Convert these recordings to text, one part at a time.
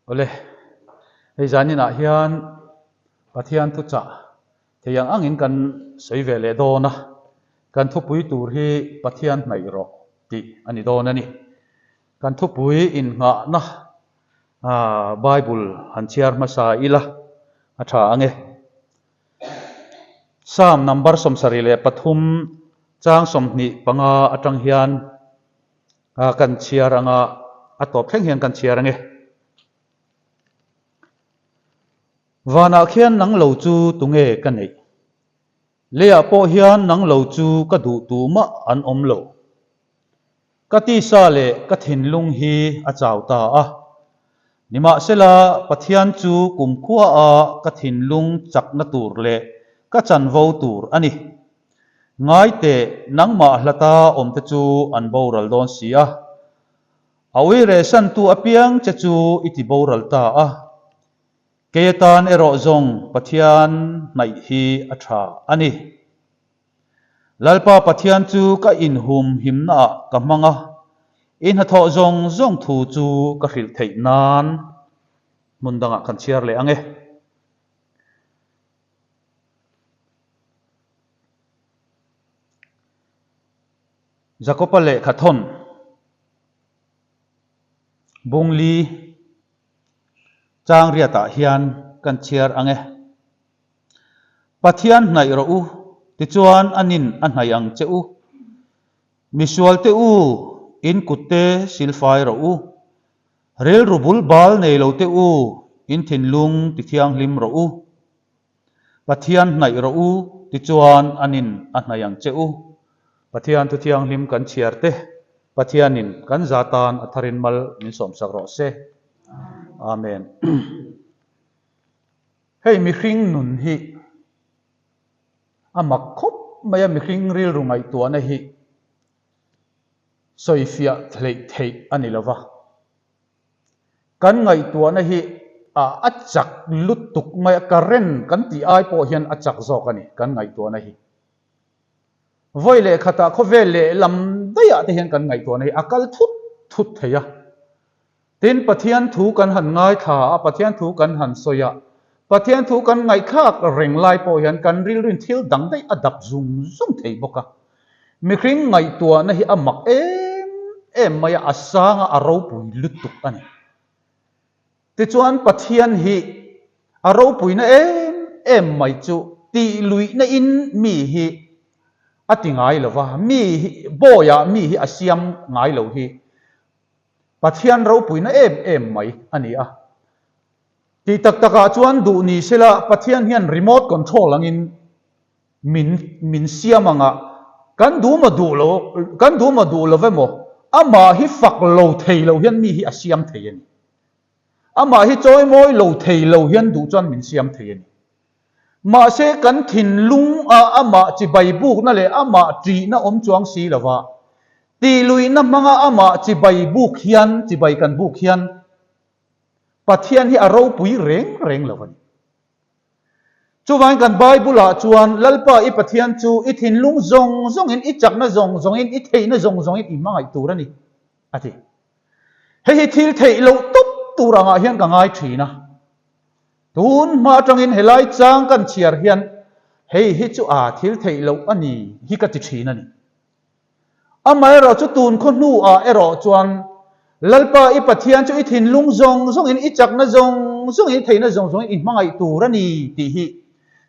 Awle, hei zaninah hian Pathian thuchah thei ang angin kan sawi ve leh dawn a, kan thupui tur hi Pathian hnaih rawh tih a ni dawn a ni. Kan thupui innghahna Bible han chhiar hmasa ila a tha ang e. Psalm number 73 chang 25 atang hian kan chhiar anga a tawp thleng hian kan chhiar ang e. Vanah khian nang lo chu tunge ka neih? Leiah pawh hian nang lo chu ka duh tumah an awm lo. Ka tisa leh ka thinlung hi a chau ta a. Nimahsela, Pathian chu kumkhuaah ka thinlung chakna tur leh ka chanvo tur a ni. Ngai teh, nangmah hlata awmte chu an boral dawn si a. A uirehsantu apiang che chu i ti boral ta a. Kei atan erawh zawng Pathian hnaih hi a tha a ni. Lalpa Pathian chu ka inhum himnaah ka hmang a, i hnathawh zawng zawng thu chu ka hrilh theih nan hmun dangah kan chhiar leh ang e. Jakoba lehkha thawn Bungli chang riatah hian kan chhiar ang e. Pathian hnaih rawh u, tichuan a nin a hnaih ang che u. Misualte u, in kutte silfai rawh u. Rilru bul bal nei lote u, in thinlung tithianghlim rawh u. Pathian hnaih rawh u, tichuan a nin a hnaih ang che u. Pathian thuthianghlim kan chhiar te, Pathianin kan za tan a tharin mal min sawmsak rawh se. Amen. Hei mihring nun hi a mak khawp mai a, mihring rilru ngaihtuahna hi sawifiah hleih theih a ni lova. Kan ngaihtuahna hi a chak lutuk mai a, current kan tih ai pawh hian a chak zawk a ni kan ngaihtuahna hi. Vawi leh khatah khawvel leh lam daihah te hian kan ngaihtuahna hi a kal thut thut thei a. Tin, Pathian thu kan han ngaithla a, Pathian thu kan han sawi a, Pathian thu kan ngaihthlak reng lai pawh hian kan rilrin thil dang daih a dap zung zung thei bawk a. Mihring ngaihtuahna hi a mak em em mai a, a sang a, a ropui lutuk a ni. Tichuan Pathian hi a ropuina em em mai chu tih luihna in mi hi a ti ngai lo va, mi hi bawiah mi hi a siam ngai lo hi Pathian ropuina em em mai a ni a. Tih tak takah chuan duh ni sela Pathian hian remote control angin min min siam anga kan duh maw duh lo kan duh maw duh lo emaw amah hi fak lo thei lo hian mi hi a siam thei a ni. Amah hi chawimawi lo thei lo hian duh chuan min siam thei a ni. Mahse kan thinlung a amah chibai bukna leh amah ṭihna awm chuang si lova tihluihna hmanga amah chibai buk hian chibai kan buk hian Pathian hi a ropui reng reng lo a ni. Chuvangin kan Bible-ah chuan Lalpa i Pathian chu i thinlung zawng zawngin, i chakna zawng zawngin, i theihna zawng zawngin i hmangaih tur a ni, a ti. Hei hi thil theih loh tawp tur angah hian ka ngai thin a. Tun hma atangin helai chang kan chhiar hian hei hi chu a thil theih loh a ni hi ka ti thin a ni. Amaherawh chu tun khaw hnuah erawh chuan Lalpa i Pathian chu i thinlung zawng zawngin, i chakna zawng zawngin, i theihna zawng zawngin i hmangaih tur a ni tih hi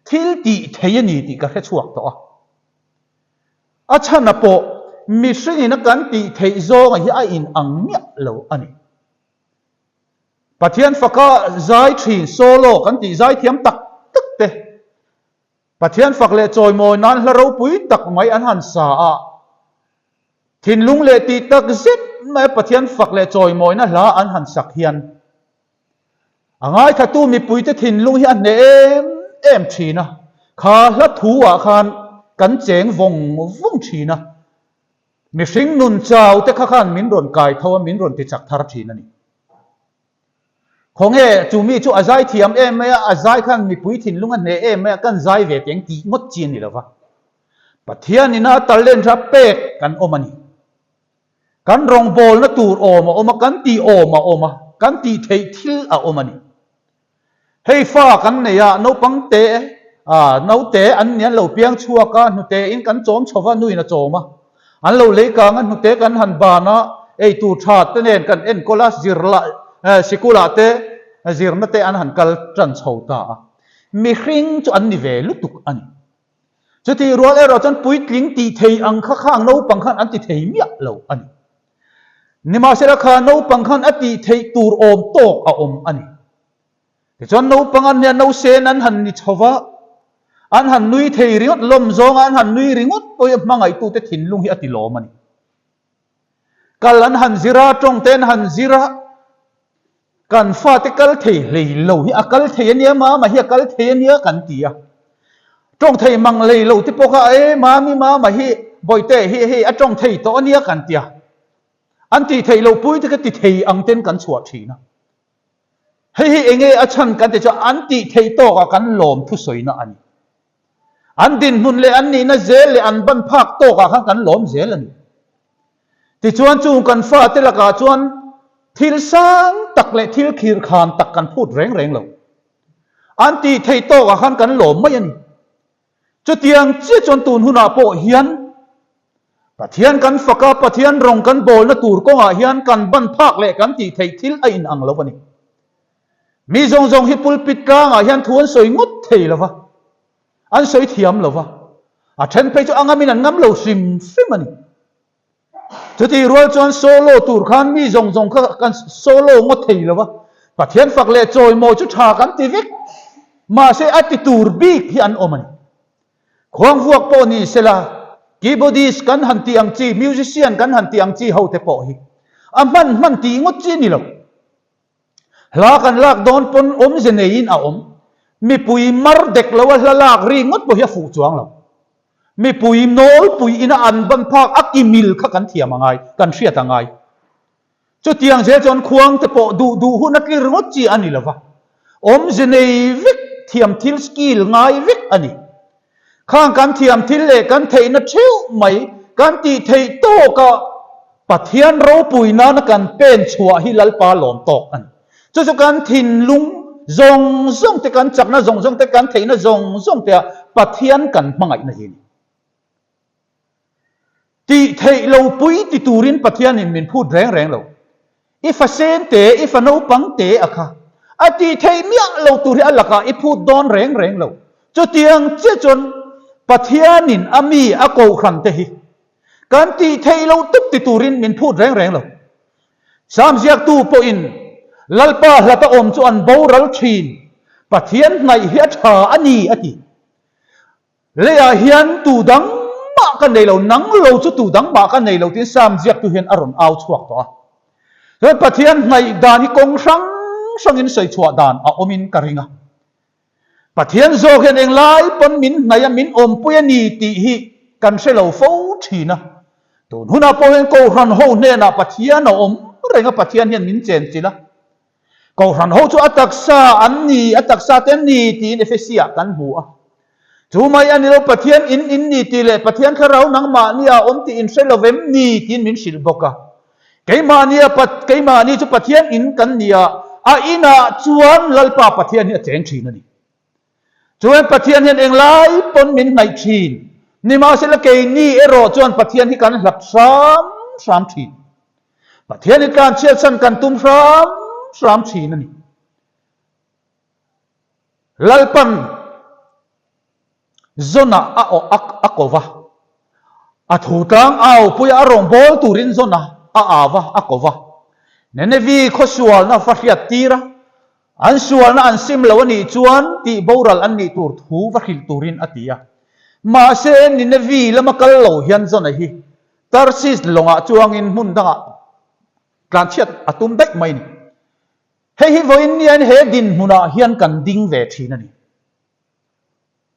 thil tih thei a ni tih ka hre chhuak tawh a. A chhana pawh mihringin a kan tih theih zawnga hi a inang miah lo a ni. Pathian faka zai thin solo kan tih zai thiam tak tak te, Pathian fak leh chawimawi nan hla ropui tak mai an han sa a, thinlung leh tih tak zet mai Pathian fak leh chawimawina hla an han sak hian a ngaithatu mipuite thinlung hi a hneh em em thin a, kha hla thu ah khan kan cheng vawng vawng thin a, mihring nun chau te kha khan min rawn kai tho a, min rawn ti chak thar thin a ni. Khawnge, chu mi chu a zai thiam em mai a, a zai khan mipui thinlung a hneh em mai a, kan zai ve teng tih ngawt chi a ni lo va. Pathian ina a talent hra pek kan awm a ni. Kan rawngbawlna tur awm a awm a, kan tih awm a awm a. Kan tih theih thil a awm a ni. Hei fa kan nei a, naupang te, naute an ni an lo piang chhuak a, hnute in kan chawm chho va, nuin a chawm a. An lo lei kang a, hnute kan han ban a, eitur tha te nen kan enkawl a, zirla, sikulah te zirna te an han kal tan chho ta a. Mihring chu an ni ve lutuk a ni. Chutih rual erawh chuan puitling tih thei ang kha khang naupang khan an ti thei miah lo a ni. Nimahsela kha naupang khan a tih theih tur awm tawk a awm a ni. Tichuan naupang an nia nausen an han ni chho va, an han nui thei ringawt lawm zawnga an han nui ringawt pawh hi a hmangaihtute thinlung hi a ti lawm a ni. Kal an han zir a, tawng te an han zir a, kan fate kal thei hlei lo hi a kal thei a nia, mama hi a kal thei a nia kan ti a. Tawng thei mang hlei lo te pawh kha e mami mama hi bawihte hi hei a tawng thei tawh a nia kan ti a. An tih theih loh pui te kha ti thei ang ten kan chhuah thin a. Hei hi enge a chhan kan ti chuan an tih theih tawkah kan lawm thusawina a ni. An dinhmun leh an nihna zel leh an ban phak tawkah khan kan lawm zel a ni. Tichuan chung kan fate lakah chuan thil sang tak leh thil khirkhan tak kan phut reng reng lo. An tih theih tawkah khan kan lawm mai a ni. Chutiang chiah chuan tun hunah pawh hian Pathian kan fak a, Pathian rawng kan bawlna tur kawngah hian kan ban phak leh kan tih theih thil a inang lo a ni. Mi zawng zawng hi pulpit tlangah hian thu an sawi ngawt thei lo va, an sawi thiam lo va, a then phei chu a ngamin an ngam lo hrim hrim a ni. Chutih rual chuan solo tur khan mi zawng zawng kha kan solo ngawt thei lo va, Pathian fak leh chawimawi chu tha kan ti vek, mahse a ti tur bik hi an awm a ni. Khuangvuak pawh ni sela, keyboardist kan han tih ang chi, musician kan han tih ang chi ho te pawh hi a hman hman tih ngawt chi a ni lo. Hla kan lak dawn pawn awmze neiin a awm. Mipui mar dek lo a hla lak ri ngawt pawh hi a fuh chuang lo. Mipui nawlpui ina an ban phak a ki mil kha kan thiam a ngai, kan hriat a ngai. Chutiang zel chuan khuang te pawh duh duh hun a tlir ngawt chi a ni lo va. Awmze nei vek thiam thil skill ngai vek a ni. Khang kan thiam thil leh kan theihna theuh mai kan tih theih tawkah Pathian ropui nana kan pen chhuah hi Lalpa lawm tawk a ni. Chu chu kan thinlung zawng zawng te, kan chakna zawng zawng te, kan theihna zawng zawng te ah Pathian kan hmangaihna hi a ni. Tih theih lo pui ti turin Pathianin min phut reng reng lo. I fa sen te, i fa naupang te a kha. A tih theih miah lo tur hi a lakah i phut dawn reng reng lo. Chutiang chiah chuan Pathianin a mi a kohhran te hi kan tih theih lo tup ti turin min phut reng reng lo. Sam ziaktu pawhin Lalpa hlata awm chu an boral thin, Pathian hnaih hi a tha a ni a ti. Leiah hian tu dang mah ka nei lo, nang lo chu tu dang mah ka nei lo tiin Sam ziaktu hian a rawn au chhuak tawh a. Chuan Pathian hnaih dan hi kawng hrang hrangin sawi chhuah dan a awmin ka ring a. Pathian zawk hian englai pawn min hnaih a, min awmpui a ni tih hi kan hre lo fo thin a. Tun hunah pawh hian Kohhran ho hnenah Pathian a awm reng a, Pathian hian min chenchilh a. Kohhran ho chu a taksa an ni, a taksa te an ni tiin Efesi ah kan hmu a. Chu mai a ni lo, Pathian in in ni tih leh Pathian thlarau nangmahni ah awm tih in hre lo vem ni tiin min hrilh bawk a. Keimahni a keimahni chu Pathian in kan ni a, a inah chuan Lalpa Pathian hi a cheng thin a ni. Chuan Pathian hian englai pawn min hnaih thin, nimahsela keini erawh chuan Pathian hi kan hlap hram hram thin. Pathian hi tlan chhiatsan kan tum hram hram thin a ni. Lalpan Zona a a ko va, a thu tlang au puia a rawn bawl turin Zona a au va, a ko va. Nenevi khawsualna va hriat tir a, an sualna an sim lo a nih chuan tih boral an nih tur thu va hrilh turin a ti a. Mahse, Ninevi lama kal lo hian Zona hi Tarsis lawngah chuangin hmun dangah tlanchhiat a tum daih mai a ni. Hei hi vawiin niain he dinhmunah hian kan ding ve thin a ni.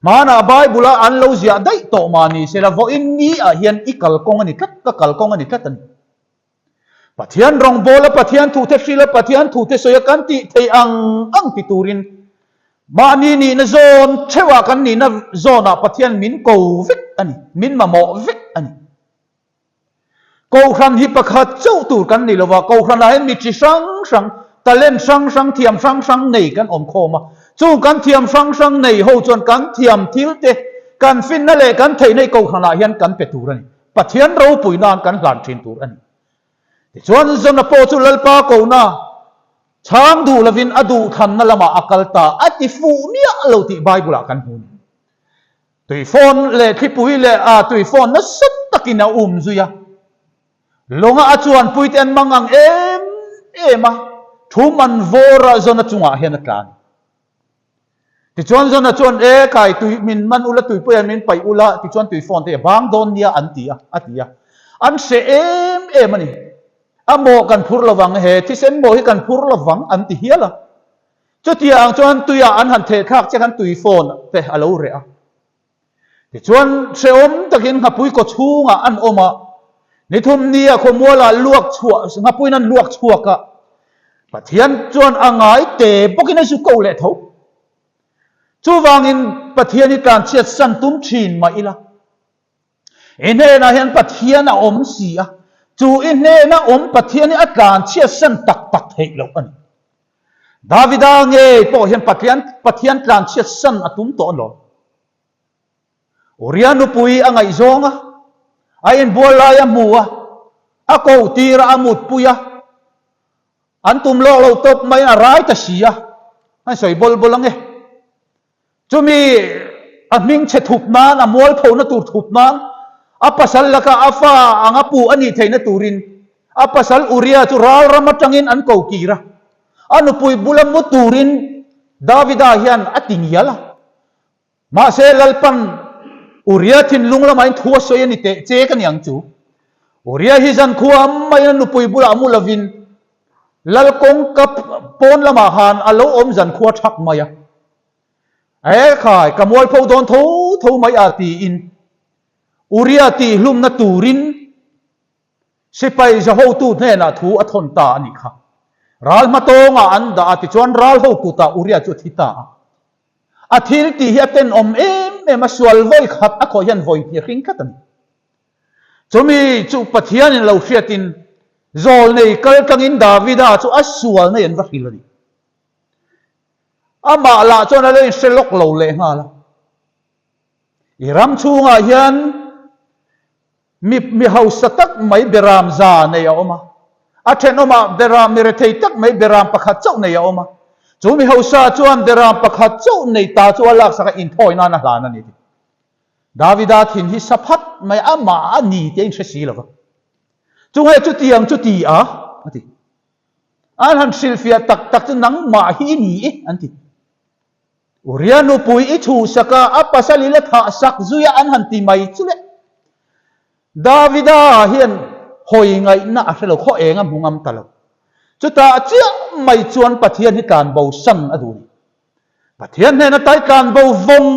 Hmanah Bible-a an lo ziah daih tawh mah ni sela vawiin niah hian i kalkawng a ni tlat, ka kalkawng a ni tlat a ni. Pathian rawngbawla Pathian thute hrila Pathian thute sawia kan tih theih ang ang ti turin mahni nihna zawn theuhah kan nihna zawnah Pathian min ko vek a ni, min mamawh vek a ni. Kohhran hi pakhat chauh tur kan ni lova, Kohhranah hian mi chi hrang hrang. Talent hrang hrang, thiam hrang hrang nei kan awm khawm a. Chung kan thiam hrang hrang nei ho chuan kan thiam thil te, kan finna leh kan theihna i kohhranah hian kan pe tur a ni. Pathian ropui nan kan hlan thin tur a ni. Tichuan Zona pawh chu Lalpa kohna chhang duh lovin a duhthlanna lamah a kal ta a ti fuh miah lo tih Bible-ah kan hmu a ni. Tuifawn leh thlipui leh a tuifawn nasa takin a um zui a. Lawnga a chuanpuite an mang ang em em a, thu man vawra Zona chungah hian a tlan. Tichuan Zona chuan, E kai, tui min man ula, tuipuiah min paih ula, tichuan tuifawn te a bang dawn nia an ti a, a ti a. An hreh em em a ni. A mawh kan phur lovang, he thisen mawh hi kan phur lovang an ti hial a. Chutiang ang chuan tuiah an han theh thlak che khan tuifawn te a lo reh a. Tichuan hrehawm takin nghapui kaw chhungah an awm a, nithum nia khawmualah luak chhuah, nghapuiin an luak chhuak a, Pathian chuan a ngai te bawkin a zu ko leh tho. Chuvangin Pathian hi tlanchhiat san tum thin mah ila, i hnenah hian Pathian a awm si a, chu i hnena awm Pathian hi a tlanchhiat san tak tak theih loh a ni. Davida ngei pawh hian Pathian Pathian tlanchhiat san a tum tawh alawm. Uria nupui a ngaihzawng a, a inbual lai a hmu a, a koh tir a, a mutpui a, an tum lawk lo tawp mai a rai ta si a, an sawi bawl bawl ang e. Chumi a hming chhe thup nan, a mualphona tur thup nan, a pasal laka a fa anga puh a nih theihna turin a pasal Uria chu ral ram atangin an ko kir a. A nupui bula mu turin Davida hian a ti ngial a. Mahse Lalpan Uria thinlung lamah in thu a sawi a ni teh che ka ni ang chu. Uria hi zankhua maiin a nupui bulah mu lovin Lal kawngka pawn lamah khan a lo awm zankhua thak mai a. E khai, ka mualpho dawn tho tho mai a tiin Uria tihhlumna turin sipai zahotu hnenah thu a thawn ta a nih kha. Ral hmatawngah an dah a, tichuan ral ho kutah Uria chu a thi ta a. A thil tih hi a tenawm em em a, sual vawi khat a khawih hian vawi hnih a hring tlat a ni. Chumi chu Pathianin lo hriatin zawlnei kal tlangin Davida chu a sualna in an va hrilh a ni. Amah lah chuan a lo inhre lawk lo leh nghal a. I ram chhungah hian mi mi hausa tak mai beram za nei a awm a. A thenawmah beram mi rethei tak mai beram pakhat chauh nei a awm a. Chu mi hausa chuan beram pakhat chauh nei ta chu a laksak a inthawi nan a hlan a ni tih. Davida thin hi sa phat mai amah a ni tih a inhre si lo va. Chunge chutiang chu ti a, a ti. An han hrilhfiah tak tak chu nangmah hi i ni i, an ti. Uria nupui i chhuhsak a, a pasal i la thahsak zui a an han ti mai chu le. Davida hian hawi ngaihna a hre lo, khaw eng a hmu ngam ta lo. Chutah chiah mai chuan Pathian hi tlanbo san a duh ni. Pathian hnena tai tlanbo vawng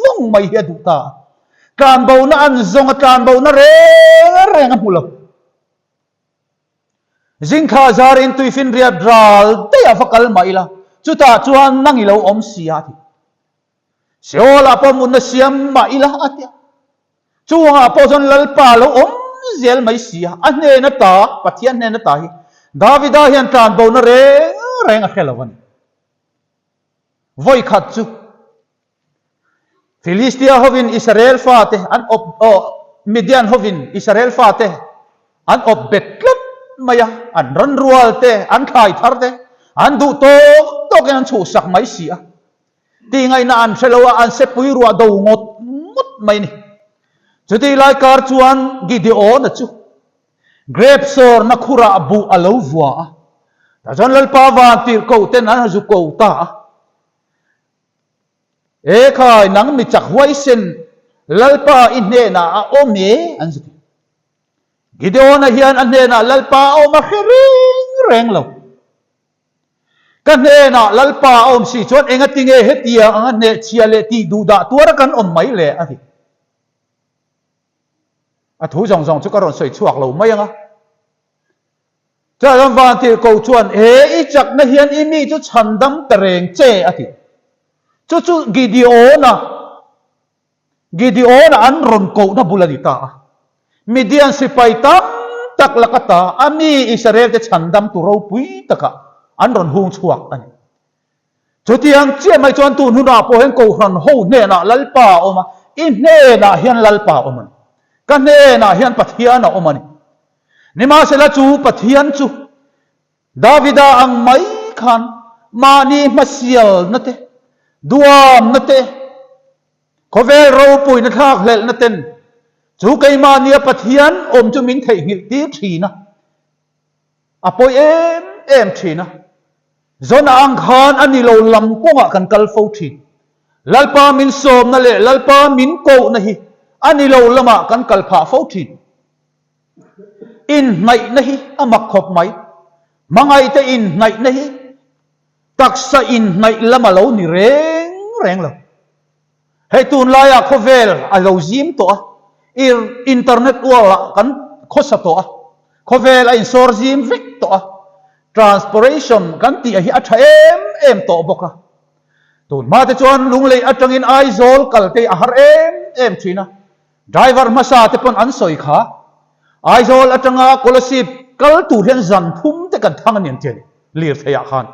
vawng mai hi a duh ta a. Tlanbona an zawng a, tlanbona reng reng a hmu lo. Zingthla zarin tuifinriat ral daih a va kal mah ila, chutah chuan nang i lo awm si a ti. Seolah pawh mutna siam mah ila a ti a. Chungah pawh chuan Lalpa a lo awm zel mai si a, a hnena ta, Pathian hnena ta hi Davida hian tlanbona reng reng a hre lo a ni. Vawi khat chu Filistia hovin Israel fate an awp aw Midian hovin Israel fate an awp bet tlat mai a, an ran rual te, an thlai thar te an duh tawk tawkin an chhuhsak mai si a. Tihngaihna an hre lo a, an sepui ruah do ngawt ngawt mai a ni. Chutih lai kar chuan Gideon-a chu Grape sawrna khurah buh a lo vua a, tah chuan Lalpa van tirhkoh ten an zu ko ta a. E khai, nang mi chak huaisen, Lalpa i hnenah a awm e, an zu ti. Gideon-a hian a hnenah Lalpa a awm a hre reng reng lo. Ka hnenah Lalpa a awm si chuan engatinge hetiang anga hnehchhia leh tih duhdah tuara kan awm mai le, a ti. A thu zawng zawng chu ka rawn sawi chhuak lo mai ang a. Chutah chuan Vantirhkoh chuan, He i chakna hian i mi chu chhandam ta reng che, a ti. Chu chu Gideon-a, Gideon-a an rawn kohna bul a ni ta a. Midian sipai tam tak laka ta a mi Israel-te chhandamtu ropui takah. An rawn hung chhuak a ni. Chutiang chiah mai chuan tun hunah pawh hian Kohhran ho hnenah Lalpa a awm a, i hnenah hian Lalpa a awm a ni. Ka hnenah hian Pathian a awm a ni. Nimahsela chu Pathian chu Davida ang mai khan mahni hmasialna te, duamna te, khawvel ropuina thlakhlelhna ten chu keimahnia Pathian awm chu min theihnghilh tir thin a, a pawi em em thin a. Zona ang khan a ni lo lam kawngah kan kal fo thin. Lalpa min sawmna leh Lalpa min kohna hi a ni lo lamah kan kal phah fo thin. Inhnaihna hi a mak khawp mai. Hmangaihte inhnaihna hi taksa inhnaih lam a lo ni reng reng lo. Hei tunlaiah khawvel a lo zim tawh a, internet world-ah kan khawsa tawh a, khawvel a insawr zim vek tawh a, transporation kan tih hi a tha em em tawh bawk a. Tun hma te chuan Lunglei atangin Aizawl kal te a har em em thin a, Driver hmasa te pawn an sawi kha, Aizawl atanga Kolasib kal tur hian zan thum te kan thang a ni an ti a ni, lirthei ah khan.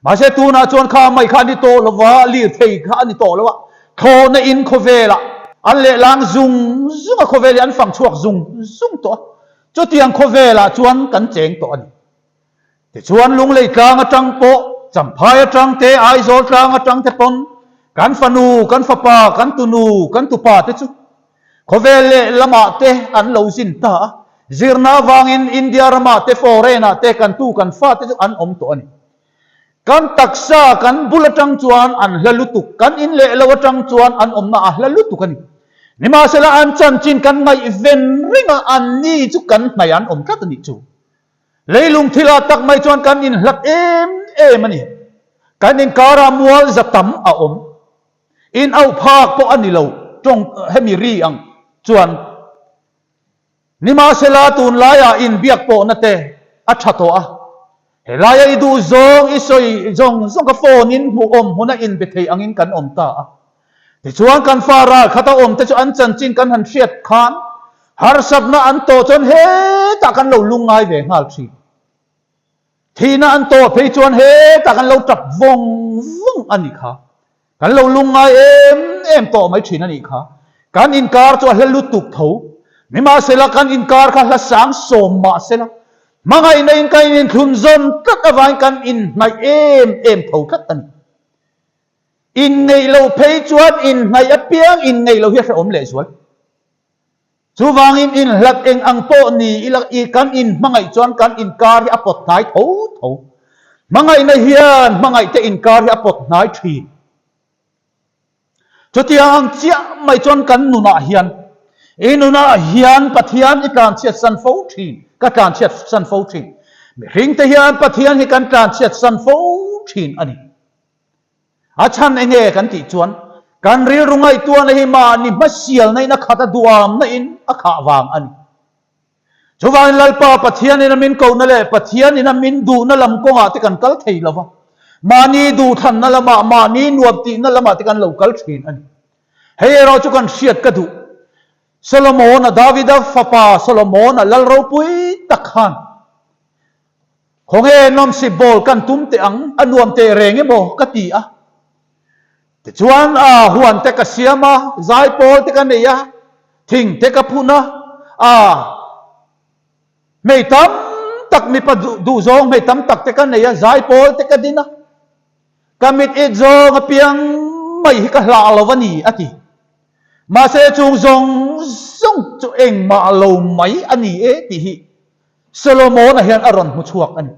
Mahse tunah chuan kha mai kha a ni tawh lo va, lirthei kha a ni tawh lo a, thlawhna in khawvelah an lehlang zung zung a, khawvel hi an fang chhuak zung zung tawh a, chutiang khawvelah chuan kan cheng tawh a ni. Tichuan Lunglei tlang atang pawh, Champhai atang te, Aizawl tlang atang te pawn kan fanu, kan fapa, kan tunu, kan tupa te chu khawvel leh lamah te an lo zin ta a. Zirna avangin India ramah te, foreign ah te kan tu kan fa te chu an awm tawh a ni. Kan taksa kan bul atang chuan an hla lutuk, kan in leh lo atang chuan an awmna a hla lutuk a ni. Nimahsela an chanchin kan ngaihven reng a, anni chu kan hnaih an awm tlat a nih chu. Leilung thilah tak mai chuan kan inhlat em em a ni. Kan inkarah mual za tam a awm. In auh phak pawh a ni lo, tawng hemi ri ang chuan. Nimahsela tunlaiah inbiak pawhna te a tha tawh a. Helaia i duh zawng i sawi zawng zawng ka phone in hmuh awm hmuna inbe thei angin kan awm ta a. Tichuan kan fa ral khat a awm te chu an chanchin kan han hriat khan harsatna an tawh chuan hetah kan lo lungngai ve nghal thin. Thihna an tawh phei chuan hetah kan lo tap vawng vawng a nih kha. Kan lo lungngai em em tawh mai thin a nih kha. Kan inkar chu a hla lutuk tho. Nimahsela kan inkar kha hla sang sawm mahsela hmangaihna in kan inthlun zawn tlat avangin kan inhnaih em em tho tlat a ni. Inneih loh phei chuan inhnaih apiang inneih loh hi a hrehawm lehzual. Chuvangin inhlat eng ang pawh ni ila i kan inhmangaih chuan kan inkar hi a pawt hnai tho tho. Hmangaihna hian hmangaihte inkar hi a pawt hnai thin. Chutiang ang chiah mai chuan kan nunah hian i nunah hian Pathian i tlanchhiat san fo thin, ka tlanchhiat san fo thin. Mihringte hian Pathian hi kan tlanchhiat san fo thin a ni. A chhan enge kan tih chuan kan rilru ngaihtuahna hi mahni hmasialna in a khat a duamna in a khah vang a ni. Chuvangin Lalpa Pathian in a min kohna leh Pathian in a min duhna lam kawngah te kan kal thei lo va, mahni duhthlanna lamah, mahni nuam tihna lamah te kan lo kal thin a ni. Hei erawh chu kan hriat ka duh. Solomon-a, Davida fapa Solomon-a lal ropui tak khan Khawnge nawmsip bawl kan tum teh ang, a nuam teh reng emaw ka ti a. Tichuan a huan te ka siam a, zaipawl te ka nei a, thing te ka phun a, a hmei tam tak mipa duhzawng hmei tam tak te ka nei a, zaipawl te ka din a, ka mit it zawng apiang mai hi ka hlah lo a ni a ti. Mahse chung zawng zawng chu engmah lo mai a ni e tih hi Solomon-a hian a rawn hmu chhuak a ni.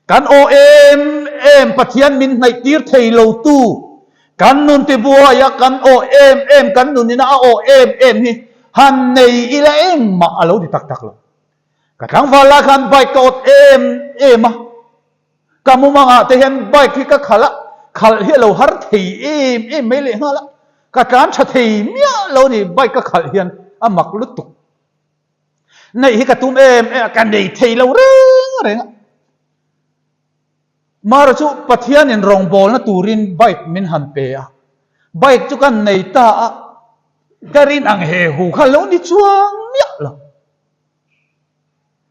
Kan aw em em Pathian min hnaih tir thei lo tu, kan nun tibuaia kan aw em em, kan nunina a aw em em hi han nei ila engmah a lo ti tak tak lo. Ka tlangval lai khan bike ka awt em em a, ka mumangah te hian bike hi ka khalh a, khalh hi a lo har thei em em mai lehnghal a, ka tlan tha thei miah lo a ni bike ka khalh hian a mak lutuk. Neih hi ka tum em em a, ka nei thei lo reng reng a. Mara chu Pathianin rawngbawlna turin bike min han pe a, bike chu kan nei ta a, ka rin ang he hu kha lo ni chuang miah lo.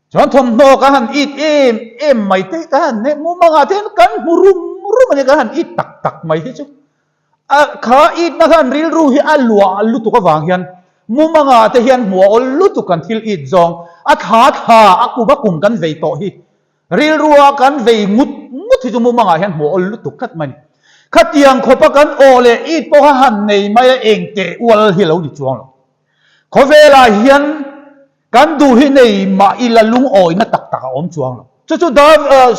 Chuan thawmhnaw kan han it em em mai te kan han hne mumangah te hian kan hmu rum rum a ni, kan han it tak tak mai hi chu a kha itna khan rilru hi a luah lutuk avang hian mumangah te hian hmuh a awl lutuk kan thil it zawng a thla thla a kum a kum kan vei tawh hi rilrua kan vei ngut ngut hi chu mumangah hian hmuh a awl lutuk tlat mai a ni. Khatiang khawpa kan aw leh it pawh kha han nei mai a eng teh ual hi a lo ni chuang lo. Khawvelah hian Kan duh hi nei mah ila lungawina tak tak a awm chuang lo. Chu chu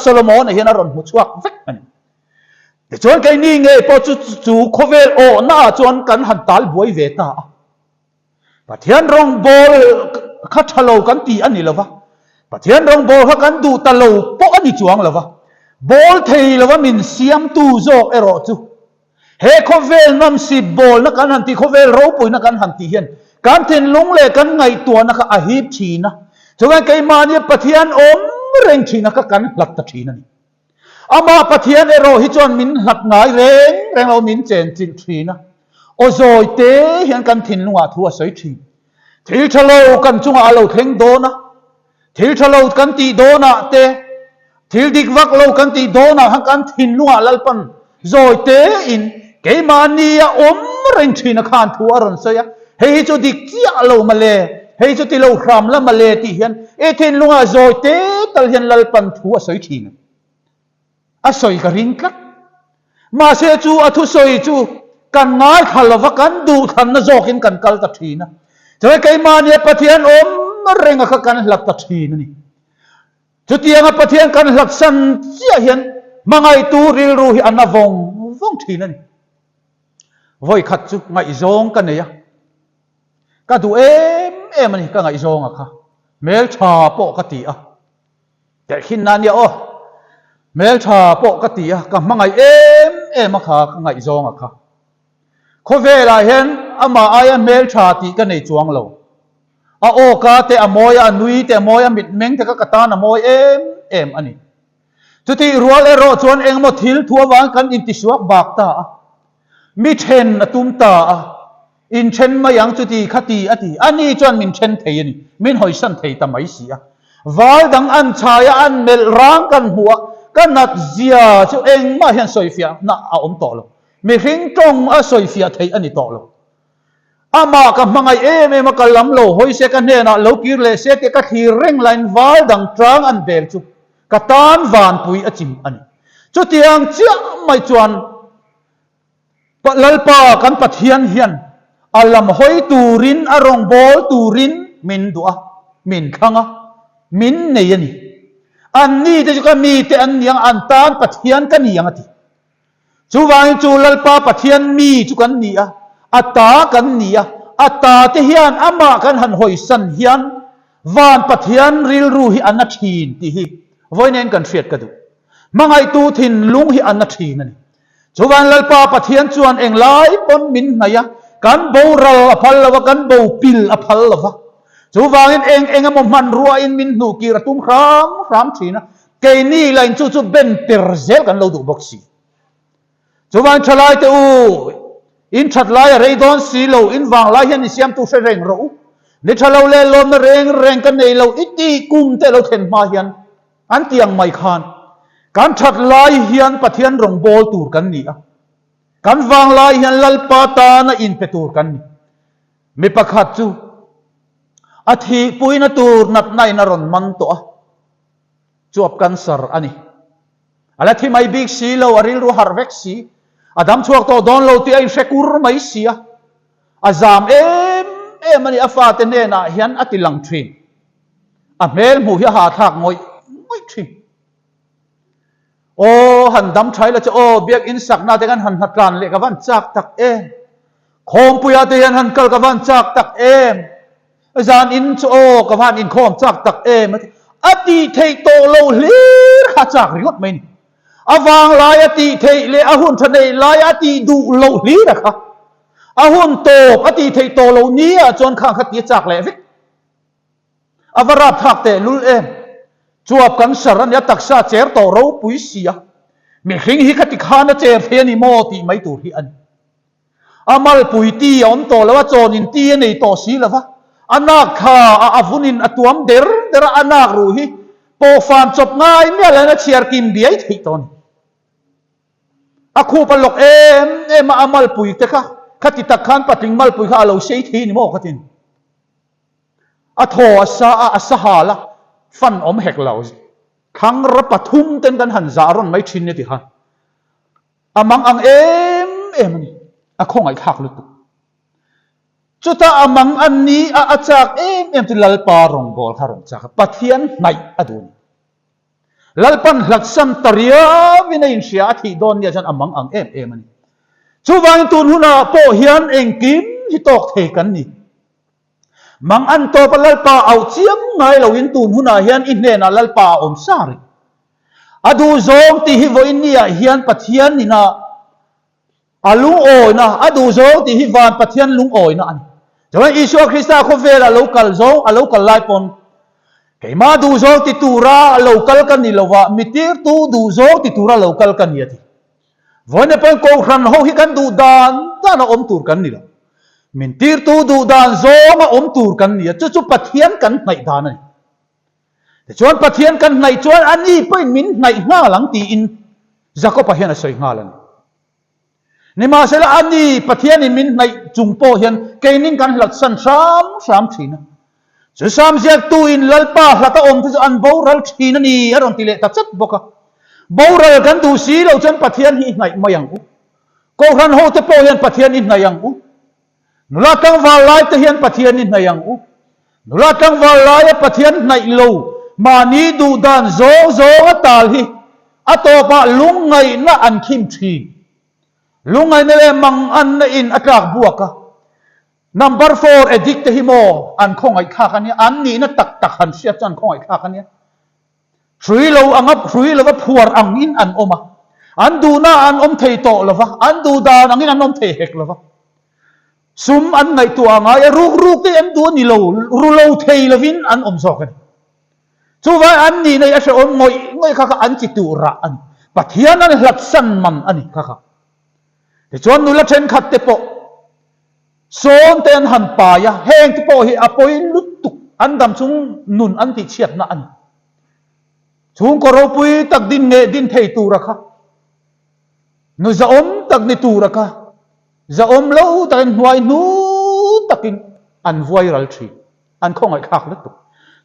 Solomon-a hian a rawn hmu chhuak vek a ni. Tichuan keini ngei pawh chu chu khawvel awhnaah chuan kan han tal buai ve ta a. Pathian rawngbawl kha tha lo kan ti a ni lo va, Pathian rawngbawl kha kan duh ta lo pawh a ni chuang lo va, bawl thei lova min siamtu zawk erawh chu He khawvel nawmsip bawlna kan han tih, khawvel ropuina kan han tih hian kan thinlung leh kan ngaihtuahna kha a hip thin a. Chuan keimahnia Pathian awm reng thina kha kan hlat ta thin a ni. Amah Pathian erawh hi chuan min hlat ngai reng reng lo, min chenchilh thin a. Aw zawi te hian kan thinlungah thu a sawi thin. Thil tha lo kan chungah a lo thleng dawn a. Thil tha lo kan tih dawnah te, thil dik vak lo kan tih dawnah khan kan thinlungah Lalpan zawi tein keimahni a awm reng thin a khan thu a rawn sawi a, hei hi chu dik chiah lo male, hei chu ti lo hram la male tih hian i thinlungah zawi te tal hian Lalpan thu a sawi thin a. A sawi ka ring tlat. Mahse chu a thusawi chu kan ngaithla lova kan duhthlanna zawkin kan kal ta thin a. Chuan keimahnia Pathian awm renga kha kan hlat ta thin a ni. Chutianga Pathian kan hlatsan chiah hian hmangaihtu rilru hi a na vawng vawng thin a ni. Vawikhat chu ngaihzawng ka nei a, ka duh em em a ni ka ngaihzawnga kha, hmeltha pawh ka ti a. Tehkhin na nia aw. Hmeltha pawh ka ti a, ka hmangaih em em a kha, ka ngaihzawng a kha. Khawvelah hian amah aia hmeltha tih ka nei chuang lo. A awka te a mawi a, a nui te a mawi a, mitmeng te kha ka tan a mawi em em a ni. Chutih rual erawh chuan engemaw thil thu avangin kan intisuak bak ta a. Mi then a tum ta a, in then mai ang chuti kha ti a ti. A ni chuan min then thei a ni, min hawisan thei ta mai si a. Val dang an chhai a, an melh rang kan hmuh a, ka nat zia chu engmah hian sawifiahna a awm tawh lo. Mihring tawng a sawifiah theih a ni tawh lo. Amah ka hmangaih em em a, ka lam lo hawi se, ka hnenah lo kir leh se tih ka thlir reng laiin val dang tang an bel chu ka tan vanpui a chim a ni. Chutiang chiah mai chuan Lalpa kan Pathian hian a lam hawi turin, a rawngbâwl turin min duh a, min thlang a, min nei a ni. Anni te chu ka mite an ni ang, an tan Pathian ka ni ang a ti. Chuvangin chu Lalpa Pathian mi chu kan ni a, a ta kan ni a, a ta te hian amah kan han hawisan hian van Pathian rilru hi a na thin tih hi vawiin kan hriat ka duh. Hmangaihtu thinlung hi a na thin a ni. Chuvan Lalpa Pathian chuan englai pawn min hnaih a, kan boral a phal lo va, kan bo pil a phal lo va. Chuvangin eng eng emaw hmanruain min hnuhkir a tum hram hram thin a, Keini lain chu chu ben per zel kan lo duh bawk si. Chuvan thalai te u, in that lai a rei dawn si lo, in vang lai hian i siamtu hre reng rawh u. Ni tha lo leh lawmna reng reng ka nei lo i tih kum te lo thlen hma hian an ti ang mai khan kan that lai hian Pathian rawngbawl tur kan ni a, kan vang lai hian Lalpa tana inpe tur kan ni. Mi pakhat chu a thihpuina tur natna in a rawn man tawh a. Chuap cancer a ni. A la thi mai bik si lo, a rilru harh vek si. A dam chhuak tawh dawn lo tih a inhre kur mai si a. A zam em em a ni, a fate hnenah hian a ti lang thin. A hmel hmuh hi a hahthlak ngawih ngawih thin. Aw, han dam tha ila chu aw, biakinn sakna te khan han hnatlan leh ka van chak tak em. Khawmpuia te hian han kal ka van chak tak em. Zan in chu aw ka van inkhawm chak tak em a ti. A tih theih tawh lo hlir kha a chak ringawt mai ni. A vang lai a tih theih leh a hun tha nei lai a tih duh loh hlir a kha. A hun tawp a tih theih tawh loh ni ah chuan khang kha ti a chak leh vek. A va rap thlak teh lul em. Chuap kan sar a nia taksa cher tawh ropui si a. Mihring hi khati khan a cher thei a ni maw tih mai tur hi a ni. A malpui ti a awm tawh lo a, chawn in ti a nei tawh si lo va, a nak thla a a vun in a tuam der der a, a nak ruh hi pawhfan chawp ngai miah loin a chhiar kim biai theih tawh a ni. A khup a lawk em em a, a malpui te kha khati tak khan patling malpui kha a lo sei thei ni maw ka ti. A thaw a sa a, a sa hal a, fan awm hek lo. Thlangra pathum ten kan han zah rawn mai thin ni ti khan a mang ang em em a ni, a khawngaihthlak lutuk. Chutah a mang an ni a, a chak em em chu Lalpa rawngbâwl kha rawn chak a, Pathian hnaih a duh a ni. Lalpan hlatsan ta riauin a inhria a thih dawn nia chuan a mang ang em em a ni. Chuvangin tun hunah pawh hian engkim hi tawk thei kan ni. Mang an tawpa Lalpa auh chiam ngai loin tun hunah hian i hnenah Lalpa a awm sa reng. A duhzawng tih hi vawiin niah hian Pathian ina a lungawina, a duhzawng tih hi van Pathian lungawina a ni. Chuan Isua Krista khawvela lo kal zawng, a lo kal lai pawn keimah duhzawng ti tura lo kal ka ni lova, mi tirtu duhzawng ti tura lo kal ka ni a ti. Vawiin pawn Kohhran ho hi kan duh dan dan a awm tur kan ni lo. Min tirtu duh dan zawng a awm tur kan ni a, chu chu Pathian kan hnaih dan a ni. Tichuan Pathian kan hnaih chuan a ni pawhin min hnaih nghal ang tiin Jakob-a hian a sawi nghal a ni. Nimahsela a ni Pathianin min hnaih chung pawh hian keinin kan hlatsan hram hram thin a. Chu Sam ziaktuin Lalpa hlata awm te chu an boral thin a ni a rawn ti leh ta chat bawk a. Boral kan duh si lo chuan Pathian hi i hnaih mai ang u. Kohhran hote pawh hian Pathian i hnaih ang u. Nula tlangval lai te hian Pathian i hnaih ang u. Nula tlangval laia Pathian hnaih lo mahni duh dan zawng zawnga tal hi a tawpah lungngaihna an khim thin. Lungngaihna leh manganna in a tlak buak a. Number four addict te hi maw an khawngaihthlak a nia, an nihna tak tak han hriat chu an khawngaihthlak a nia. Hrui lo anga hrui lova phuar angin an awm a, an duhna an awm thei tawh lova, an duh dan angin an awm thei hek lova. Sum an ngaihtuah a ngai a, ruk ruk te an duh a ni lo, ru lo thei lovin an awm zawk a ni. Chuvai an nihna hi a hrehawm ngawih ngawih kha kha an chi tuh rah a ni. Pathian an hlatsan man a ni kha kha. Tichuan nula thenkhat te pawh Sawn te an han pai a, heng te pawh hi a pawi lutuk, an dam chung nun an tihchhiatna a ni. Chhungkaw ropui tak din nge din thei tura kha, nu zahawm tak ni tura kha, zahawm lo takin hnuai hnu takin an vuai ral thin, an khawngaihthlak lutuk.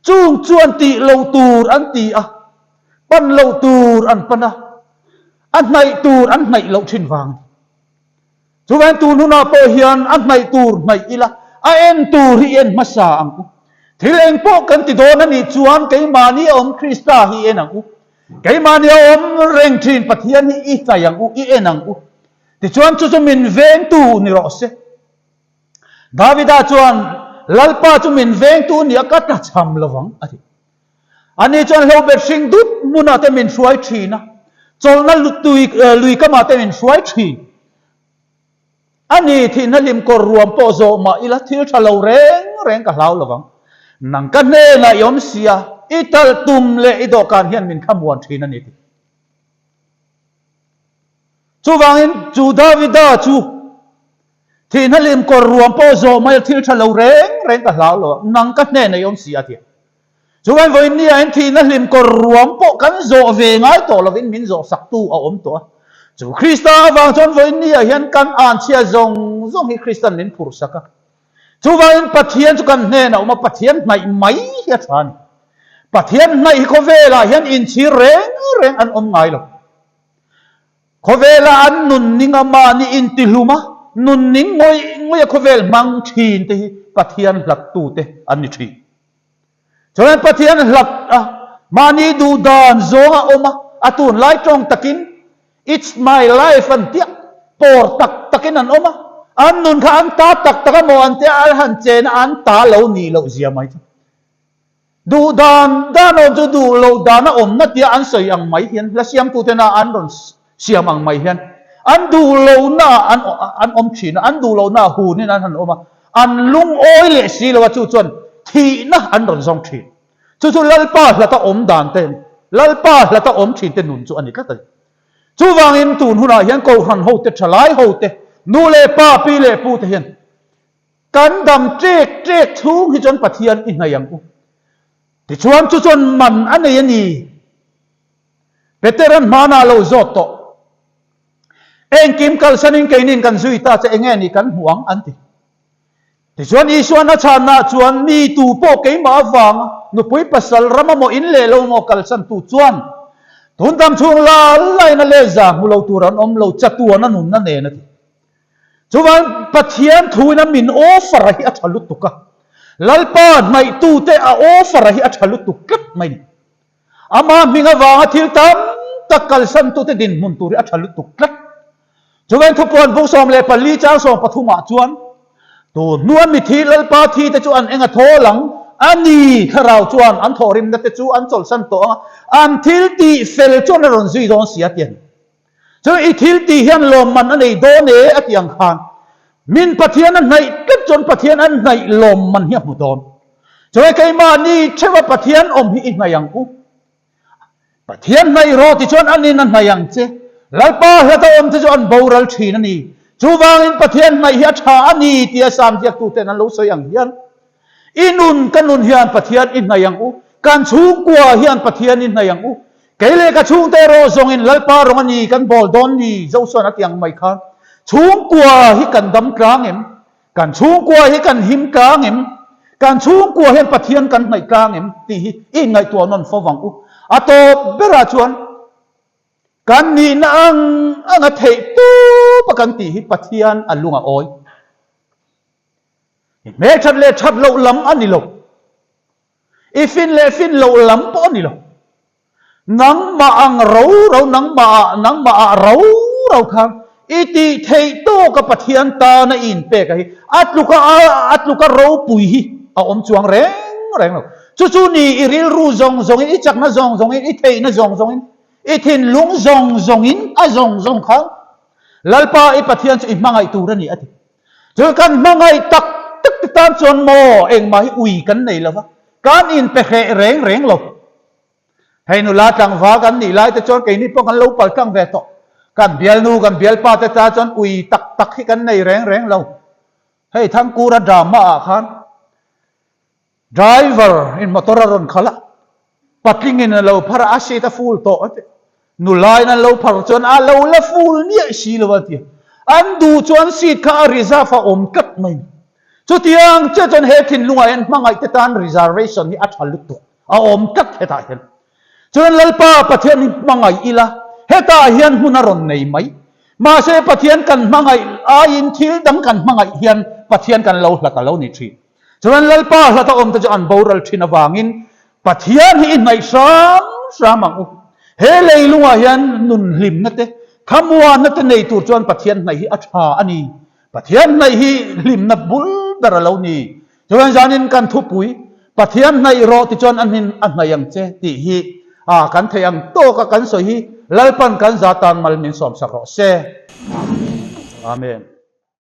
Chung chuan tih lo tur an ti a, pan loh tur an pan a, a hnaih tur an hnaih loh thin vang a ni. Chuvain tun hunah pawh hian a hnaih tur hnaih ila, a en tur hi i en hmasa ang u. Thil eng pawh kan ti dawn a nih chuan keimahni a awm Krista hi i en ang u. Keimahni a awm reng thin Pathian hi i hnaih ang u, i en ang u. Tichuan chu chu min vengtu ni rawh se. Davida chuan, Lalpa chu min vengtu nia ka tlachham lovang a ti. Ani chuan hlobet hring dup hmunah te min hruai thin a, chawlhna tui lui kamah te min hruai thin. Ani thihna hlim kawr ruam pawh zawh mah ila thil tha lo reng reng ka hlau lovang. Nang ka hnenah i awm sia, i talh tum leh i dawhkan hian min thlamuan thin a ni ti. Chuvangin chu Davida chu thihna hlim kawr ruam pawh zawh mah ila thil tha lo reng reng ka hlau lovang, nang ka hnenah i awm sia a ti a. Chuan vawiin nia in thihna hlim kawr ruam pawh kan zawh ve ngai tawh lovin min zawh saktu a awm tawh a. Chu Krista avang chuan vawiin nia hian kan anchhia zawng zawng hi Kristan min phurh sak a. Chuvangin Pathian chu kan hnenah a awm a, Pathian hnaih mai hi a tha a ni. Pathian hnaih hi khawvelah hian inchhir reng reng an awm ngai lo. Khawvela an nun ning a mahni intihlum a, nun ning ngawih ngawih a khawvel hmang thin te hi Pathian hlattute an ni thin. Chuan Pathian hlat a, mahni duh dan zawng a awm a, a tunlai tawng takin It's my life an tia, pawr tak takin an awm a, an nun kha an ta tak tak a maw an tia, an han chen a, an ta lo nih loh zia mai chu. Duh dan dan awm chu duh loh dan a awmna tia an sawi ang mai hian, hla siamtutena an rawn siam ang mai hian an duh lohna ah an an awm thin a, an duh lohna ah hunin an han awm a, an lungawi leh si lo a, chu chuan thihna an rawn zawng thin. Chu chu Lalpa hlata awm dan te a ni. Lalpa hlata awm thin te nun chu a ni tlat a ni. Chuvangin tun hunah hian Kohhran hote, thalai hote, nu leh pa, pi leh pu te hian kan dam ṭek ṭek chhung hi chuan Pathian i hnaih ang u. Tichuan chu chuan man a nei a ni. Petera'n hmanah a lo zawt tawh. Engkim kalsanin keinin kan zui ta che enge ni kan hmuh ang an ti. Tichuan Isua'n a chhannaah chuan mi tu pawh keimah avanga nupui pasal ram amaw in leh lo maw kalsantu chuan tun dam chhung la lain a lehza hmu lo tur an awm lo chatuan a nunna nen a ti. Chuvan Pathian thuin a min offer a hi a tha lutuk a, Lalpa hnaihtute a offer a hi a tha lutuk tlat mai ni. Ama hming avanga thil tam tak kalsantute dinhmun tur hi a tha lutuk tlat. Chuvain thupuan bung 14 chang 13 ah chuan, Tun hnua mithi Lalpa thi te chu an eng a thawl ang, a ni, thlarau chuan an thawhrimna te chu an chawlhsan tawh ang a, an thil tih fel chuan a rawn zui dawn si a ti a ni. Chu i thil tih hian lawmman a nei dawn e a ti ang khan, min Pathian a hnaih tlat chuan Pathian an hnaih lawmman hi a hmu dawn. Chuai keimahni theuha Pathian awm hi i hnaih ang u. Pathian hnaih rawh ti chuan anin a hnaih ang che. Lalpa hlata awm te chu an boral thin a ni. Chuvangin Pathian hnaih hi a tha a ni tia Sam ziaktuten an lo sawi ang hian, I nun ka nun hian Pathian i hnaih ang u, kan chhungkua hian Pathian i hnaih ang u. Kei leh ka chhungte erawh zawngin Lalpa rawng a ni kan bawl dawn ni, Josuan a ti ang mai khan. Chhungkua hi kan dam tlang em? Kan chhungkua hi kan him tlang em? Kan chhungkua hian Pathian kan hnaih tlang em? tih hi i inngaihtuah nawn fo vang u. A tawp berah chuan kan nihna ang anga theih tawpa kan tih hi Pathian a lung a awi. I hmelthat leh that loh lam a ni lo. I fin leh fin loh lam pawh a ni lo. Nangmah ang ro ro, nangmah ah, nangmah ah ro ro khan i tih theih tawka Pathian tana i inpek a hi a tluka a tluka ropui hi a awm chuang reng reng lo. Chu chu ni i rilru zawng zawngin, i chakna zawng zawngin, i theihna zawng zawngin, i thinlung zawng zawngin a zawng zawng khan Lalpa i Pathian chu i hmangaih tur a ni a ti. Chu kan hmangaih tak tak te tan chuan maw engmah hi ui kan nei lo va, kan inpe hreh reng reng lo. Hei nula tlangval kan nih lai te chuan keini pawh kan lo pal tlang ve tawh. Kan bialnu kan bialpa te tan chuan ui tak tak hi kan nei reng reng lo. Hei Thangkura drama ah khan Driver in motor a rawn khalh a, patling in a lo phar a, a seat a full tawh a ti. Nula in an lo phar chuan a lo la full miah si lo a ti. An duh chuan seat kha a reserve a awm tlat mai. Chutiang chiah chuan he thinlungah hian hmangaih te tan reservation hi a tha lutuk, a awm tlat hetah hian. Chuan Lalpa Pathian hi hmangaih ila, hetah hian hmun a rawn nei mai. Mahse Pathian kan hmangaih aiin thil dang kan hmangaih hian Pathian kan lo hlat a lo ni thin. Chuan Lalpa hlata awmte chu an boral thin avangin Pathian hi i hnaih hram hram ang u. He leilungah hian nun hlimna te, thlamuanna te nei tur chuan Pathian hnaih hi a tha a ni. Pathian hnaih hi hlimna bul ber a lo ni. Chuan zanin kan thupui, Pathian hnaih rawh ti chuan a hnin a hnaih ang che tih hi a kan theih ang tawka kan sawi hi Lalpan kan za tan mal min sawmsak rawh se. Amen.